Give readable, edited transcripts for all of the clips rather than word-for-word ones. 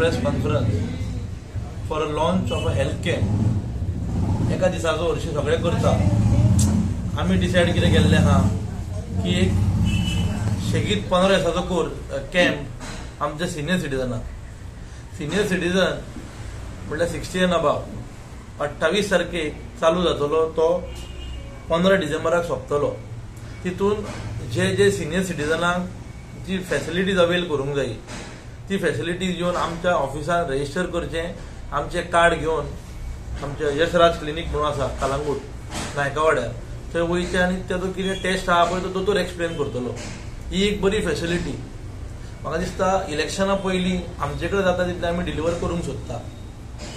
press conference for a launch of a health camp. एका दिसाचो हरशीं सगळें करता. आमी डिसायड कितें केल्लें आहा की एक शेगीत 15 दिसाचो कोर्स कॅम्प आमच्या सिनियर सिटीजनाक, सिनियर सिटीजन म्हळ्यार 60 एंड अबाव, 28 तारखेक चालू जातलो, तो 15 डिसेंबराक सोंपतलो. तितून जे जे सिनियर सिटीजनाक जी फॅसिलिटीज अवेल करूंक जाय ती फॅसिलिटीज येवन आमच्या ऑफिसान रजिस्टर करचें, आमचें कार्ड घेवन आमचें यशराज क्लिनीक म्हणून आसा कलांगूट नायकावाड्यार, थंय वयचें आनी तेजो कितें टेस्ट आहा पळय तो दोतोर एक्सप्लेन करतलो. ही एक बरी फॅसिलिटी म्हाका दिसता. इलेक्शना पयलीं आमचे कडेन जाता तितलें आमी डिलिव्हर करूंक सोदता.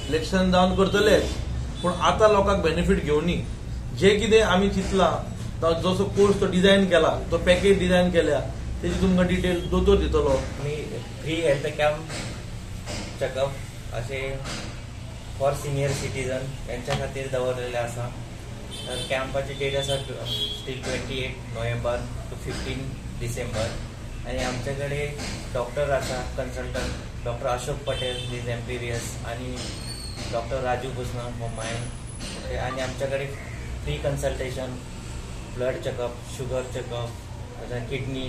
इलेक्शन जावन करतलेच, पूण आतां लोकांक बेनिफीट घेवनी. जे कितें आमी चिंतलां, जसो कोर्स तो डिझायन केला, तो पॅकेज डिझायन केल्या, तेजी तुमकां डिटेल दोतोर दितलो. आमी फ्री हेल्थ कॅम्प चॅकअप अशें फॉर सिनियर सिटीजन यांच्या खातीर दवरलेले आसा. तर कॅम्पाची डेट आसा still 28 November to 15 December. आनी आमचे कडेन डॉक्टर आसा consultant doctor Ashok Patel is MBBS आनी डॉक्टर राजू भुसना मुंबय. आनी आमचे कडेन free consultation, blood checkup, sugar checkup, kidney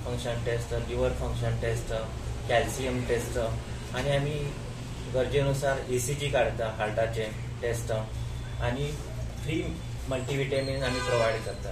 function test, liver function test, calcium test, आनी आमी गरजेनुसार ECG काडटा, हार्टाचे टेस्ट, आनी फ्री मल्टीविटामीन आमी प्रोवायड करता.